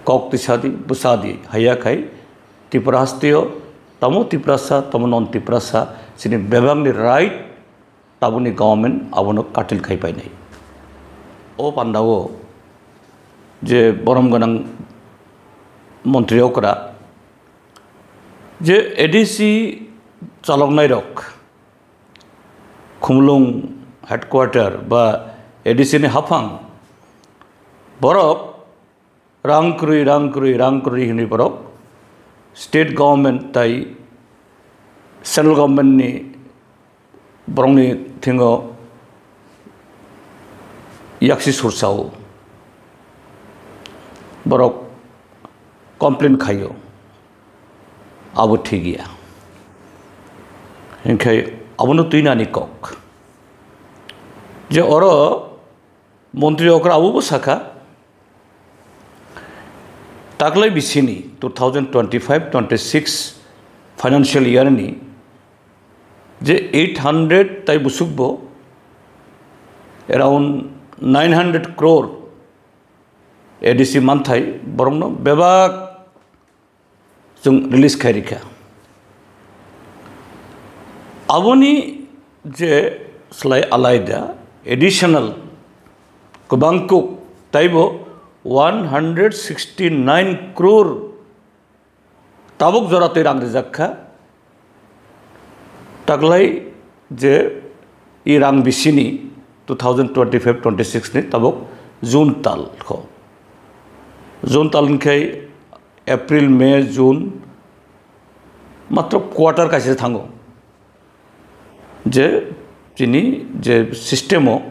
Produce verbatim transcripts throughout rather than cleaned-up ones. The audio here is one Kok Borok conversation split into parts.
kok tisadi, bwsadi, haiya khai Tripura hasteo tamo Tiprasa, tamo non Tiprasa, chini bebakni right tabukni government abono curtail khai painai. O pandao je borom gwnang montri okra je A D C chaloknairok, Khumulwng headquarter ba A D C ni haphang, borok rang kwrwi, rang kwrwi, rang kwrwi hwnwi borok state government tai central government ni borokni thingo yaksi sursao, borok complain khaio, abo thik ya. Hinkhe abono twinani kok je oro montri okra abobo sakha, taklai bisini two thousand twenty-five twenty-six financial year ni je eight hundred tai busukbo around nine hundred crore A D C manthai borokno bebak chwng release khai rikha. Aboni je slai alaida additional kwbang kuk taibo one hundred sixty nine crore tabuk jora twi rang rijak kha. Taklai je i rang bisini two thousand twenty-five twenty-six ni tabuk June tal kho. June tal hinkhe April, May, June matro quarter kaisa thango. Je chini je system o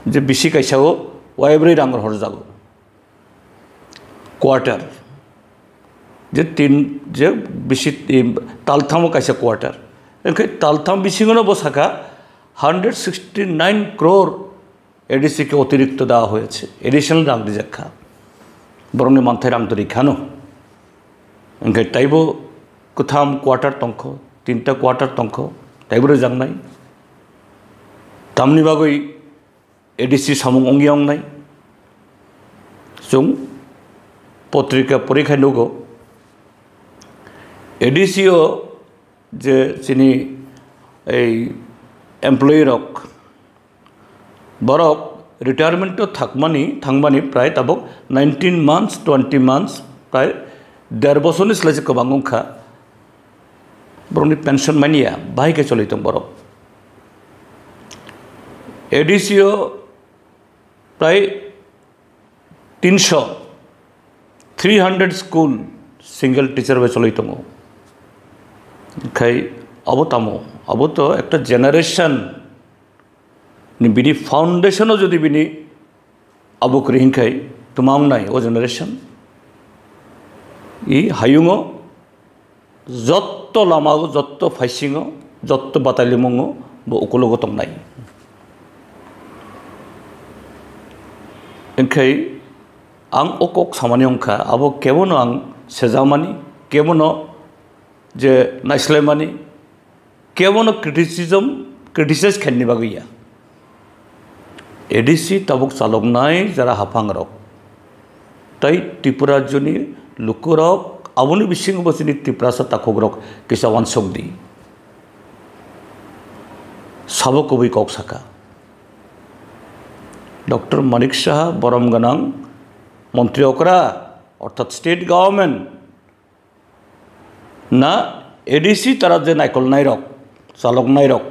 je bisi kaisa o waibrwi rang horjago. Quarter je tin je bisi, i, talthamo kaisa quarter, engkhe taltham bisingono bo sakha hundred sixty nine crore A D C ke otirikto dewa hoyeche, additional rang rijak kha, borokni manthai rang to rikhano, engkhe taibo kwtham quarter tongkho, tinta quarter tongkho, taibo rijaknai, tamni bagwi A D C samung wngya wngnai. Chwng potrika porikhai nugo, A D C o je chini ei employee rok, borok retirement o thakmani, thangmani prai tabuk nineteen months, twenty months, prai der bosorni slai se kwbang wngkha. Borokni pension manya, bahai khe choli tong borok. A D C o prai tinso, three hundred school single teacher bai choli tongo. Khai abo tamo, abo to ekta generation ni bini foundation o jodi bini abo kwrwi hinkhai twma wngnai o generation. I hayungo jotto lama o, jotto phaisingo, jotto batalimungo bo ukulogo tongnai. Engkhai ang o kok samani wngkha, abo kebono ang sejakmani, kebono je naislaimani, kebono criticism, criticize khainani bagwi ya. A D C tabuk chaloknai jara haphangrok tei Tripura rajyoni lukurok, aboni bisingo bo chini Tiprasa takhukrok kisa uansuk di. Sabo kubui kok saka. Doctor Manik Saha borom gwnang montri okra, orthat state government, na A D C tara je naikolnairok, chaloknairok,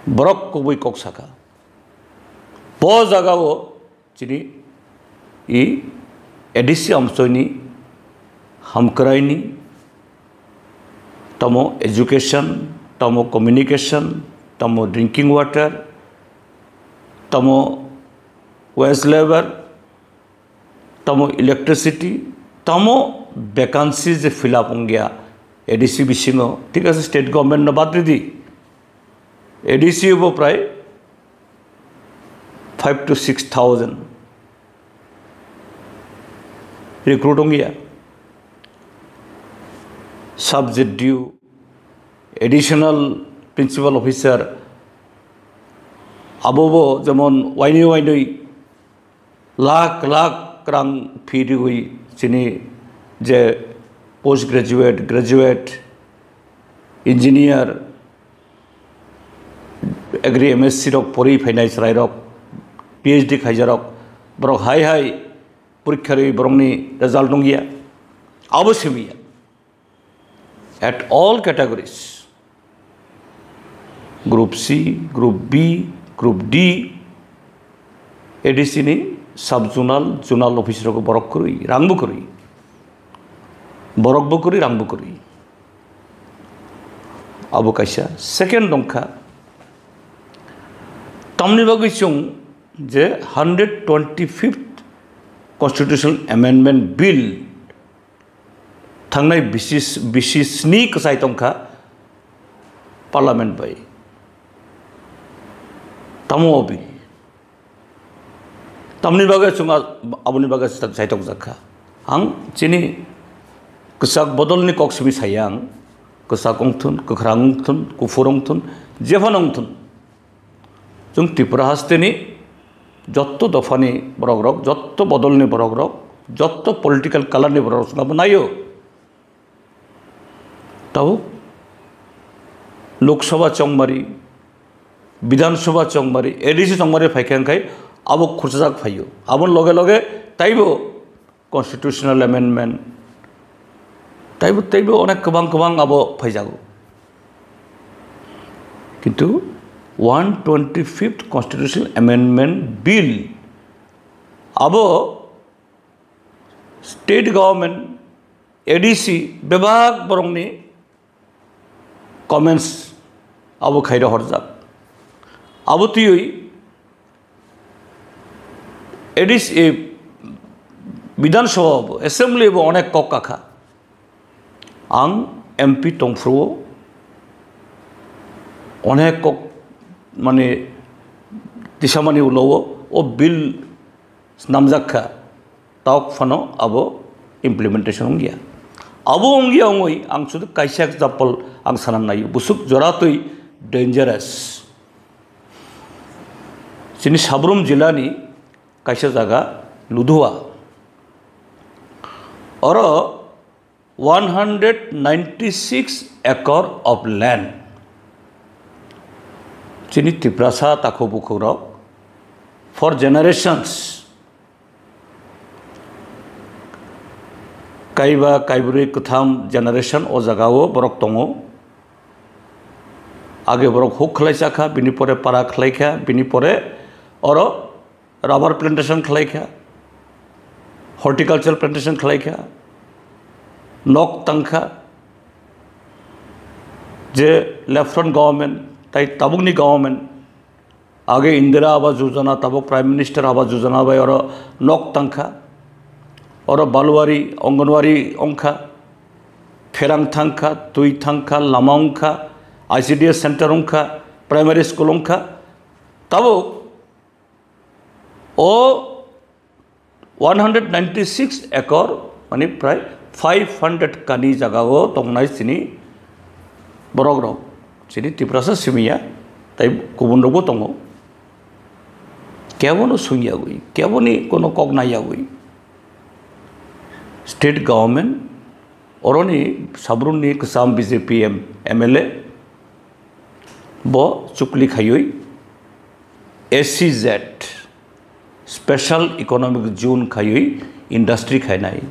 borok kubui kok saka. Bo jagao chini i A D C amchoini, hamkraini, tamo education, tamo communication, tamo drinking water, tamo wage labour, tamo electricity, tamo vacancy je fill up wngya A D C bisingo, thik ase, state government no bad ridi, A D C bo prai five to six thousand recruit wngya. Subject due, additional principal officer, abobo jemon wainwi wainwi Lakh lakh rang fee riwi chini je post graduate, graduate, engineer, agri M S C rok pori phainai chwrairok, P H D khaijarok, borok hai hai porikha rwi borokni result wngya, abo simiya. At all categories, Group C, Group B, Group D, A D C ni sub zonal, zonal office rok borok kwrwi, rang bo kwrwi, borok bo kwrwi, rang bo kwrwi. Abo kaisa. Second dongkha, tamni bagwi chwng je hundred twenty fifth Constitutional Amendment Bill thangnai bisi, bisi sni kwchai tongkha Parliament bai. Tamo o bill? Tamni bagwi chwng a-, aboni bagwi chwng sai tokjak kha. Ang chini kwchak bodolni kok simi saya ang, kwchak wngthun, kwkhrang wngthun, kuphur wngthun, jephano wngthun. Chwng Tripura hasteni jotto dophani borokrok, jotto bodolni borokrok, jotto political colorni borokrok chwng abo naio. Tabuk Lok Sabha chongmari, Bidhan Sabha chongmari, A D C chongmari phaikha wngkhai abo khurchajak phaio. Aboni loge loge taibo constitutional amendment, taibo, taibo onek kwbang kwbang abo phaijago. Kintu one twenty fifth Constitutional Amendment Bill abo state government, A D C bebak borokni comments abo khaira horjak. Abo twiwi A D C, eh, Bidhan Sabha bo, Assembly bo onek kok kakha. Ang M P tongphuru onek kok mane tisamani ulo o, o bill snamjak kha. Tok phano abo implementation wngya. Abo wngya wngwi ang sudu kaisa example ang sana naio. Busuk joratwi dangerous. Chini Sabrum jilani kaisa jaga Ludhua. Oro one hundred ninety six acre of land. Chini Tiprasa takhuk bukhukrok for generations, kaiba, kaibrwi, kwtham generation o jagao borok tongo. Age borok huk khlai chakha, bini pore para khlai kha, bini pore oro rubber plantation khlai kha, horticulture plantation khlai kha, nok tang kha, je left front government tai tabukni government, age Indira Awas Yojana, tabuk Prime Minister Awas Yojana bai oro nok tang kha, oro Balwari, Anganwadi wng kha, pherang thang kha, twi thang kha, lama wng kha, I C D S center wng kha, primary school wng kha, tabuk o one hundred ninety six acre, mani prai five hundred kani jagao tongnai chini borokrok, chini Tiprasa simiya, tai kubunrokbo tongo. Kebono swngyagwi, keboni kono kok naiyagwi, state government oroni Sabrumni kwcham B J P M-, M L A bo chukli khaiwi S E Z, Special Economic Zone khaiwi industry khainai.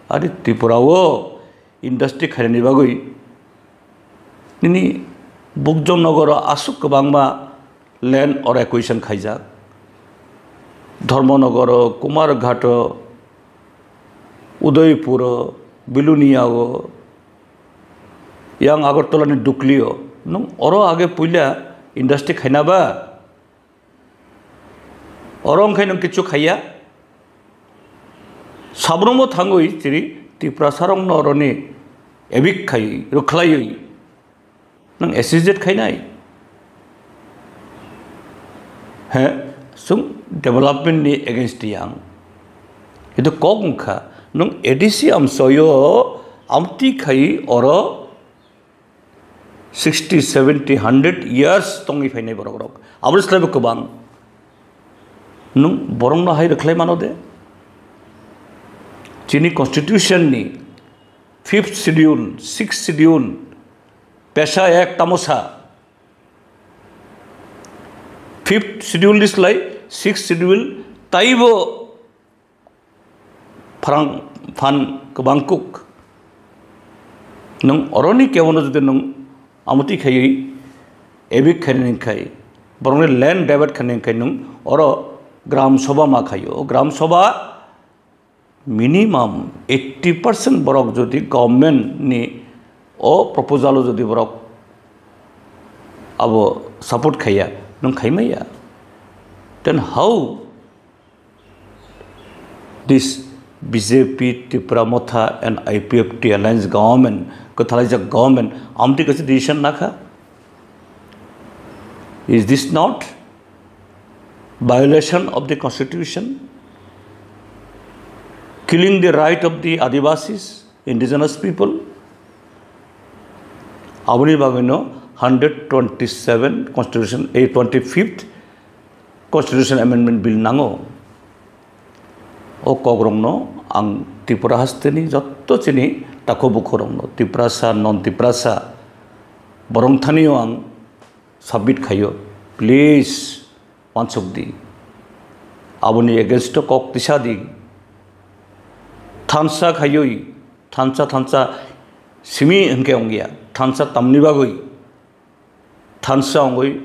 Ari Tripura o industry khainani bagwi nini Bukjong Nogoro aswk kwbangma land or acquisition khaijak. Dharmanagar o, Kumarghat o, Udaipur o, Belonia o, yang Agartala ni Dukli o. Nwng oro age puila industry khaina ba? Oro wngkhe nwng kichu khaiya. Sabrumbo thangwi chiri Tiprasa rokno oroni evict khai, rwkhlaiwi. Nwng S E Z khainai? He, chwng development ni against yang. Itu kok wngkha, nwng A D C amsoyo amtwi khai oro sixty, seventy, hundred years tongwi phainai borok rok. Aboni slaibo kwbang. Nwng borokno hai rwkhlai mano de? Chini constitution ni fifth schedule, sixth schedule, pesa ek tamosa, fifth schedule ni slai sixth schedule taibo phrang phan kwbang kuk. Nwng oroni kebono jodi nwng amotwi khaiwi evict khainani khai, borokni land divert khainani khai nwng oro Gram Sabha ma khaio. O Gram Sabha minimum eighty percent borok jodi government ni o proposal o jodi borok abo support khaiya, nwng khaimaya, then how this B J P, Tipra Motha and I P F T alliance government, kwthalaijak government, amtwi kaisa decision nakha? Is this not violation of the constitution? Killing the right of the Adivasis, indigenous people? Aboni bagwino hundred twenty-seven constitution, a twenty-fifth constitution amendment bill nango. O kokrokno ang Tripura hasteni jotto chini takhu bukhurokno, Tiprasa, non Tiprasa, borok thanio ang submit khaio. Please, wansuk di. Aboni against o kok tisa di. Thansa khaioi, thansa, thansa simi hwnkhe wngya. Thansa tamni bagwi? Thansa wngwi